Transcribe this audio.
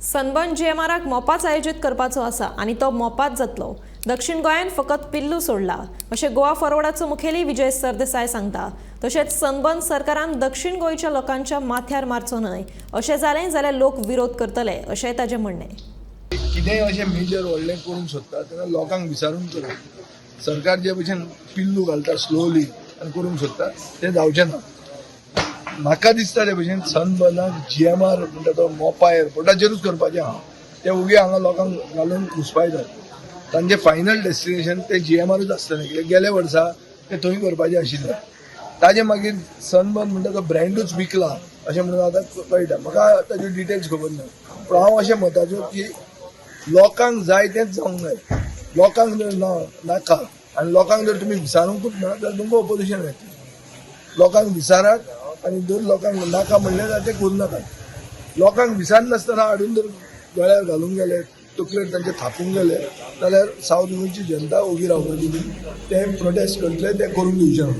Sunburn जीएमआराक मोपाच आयोजीत करपाचो आसा आनी तो मोपाच जातलो. दक्षिण गोंयान फकत पिल्लू सोडला अशें गोवा फॉरवर्डाचो मुखेली विजय सरदेसाय सांगता. तशेंच सनबर्न सरकारान दक्षिण गोंयच्या लोकांच्या माथ्यार मारचो न्हय, अशें जालें जाल्यार लोक विरोध करतले अशेंय ताचें म्हणणें. कितेंय अशें मेजर व्हडलें करूंक सोदता तेन्ना लोकांक विचारून करप. सरकार जे भशेन पिल्लू घालता स्लोली आनी करूंक सोदता तें जावचें ना. म्हाका दिसता ते भशेन सनबर्नाक जीएमआर म्हणटा तो मोपा एअरपोर्टाचेरूच करपाचें आहा. ते उगे हांगा लोकांक घालून घुसपायतात. तांचें फायनल डेस्टिनेशन तें जीएमआरूच आसतलें, कित्याक गेल्या वर्सा तें थंय करपाचें आशिल्लें. ताजे मागीर सनबर्न म्हणटा तो ब्रँडूच विकला अशें म्हणून आतां कळटा. म्हाका ताच्यो डिटेल्स खबर ना, पूण हांव अशें मताचो की लोकांक जाय तेंच जावंक जाय. लोकांक जर ना नाका आनी लोकांक जर तुमी विचारूंकूच ना जाल्यार तुमकां ओपोजिशन येतलें. लोकांक विचारात आनी जर लोकांक नाका म्हणलें जाल्यार तें करूं नाकात. लोकांक विचारनासतना हाडून जर गळ्यार घालूंक गेले, तकलेर तांचे थापूंक गेले जाल्यार सावथ गोंयची जनता ओगी रावपाची न्ही. ते प्रोटेस्ट करतले, ते करूंक दिवचे ना.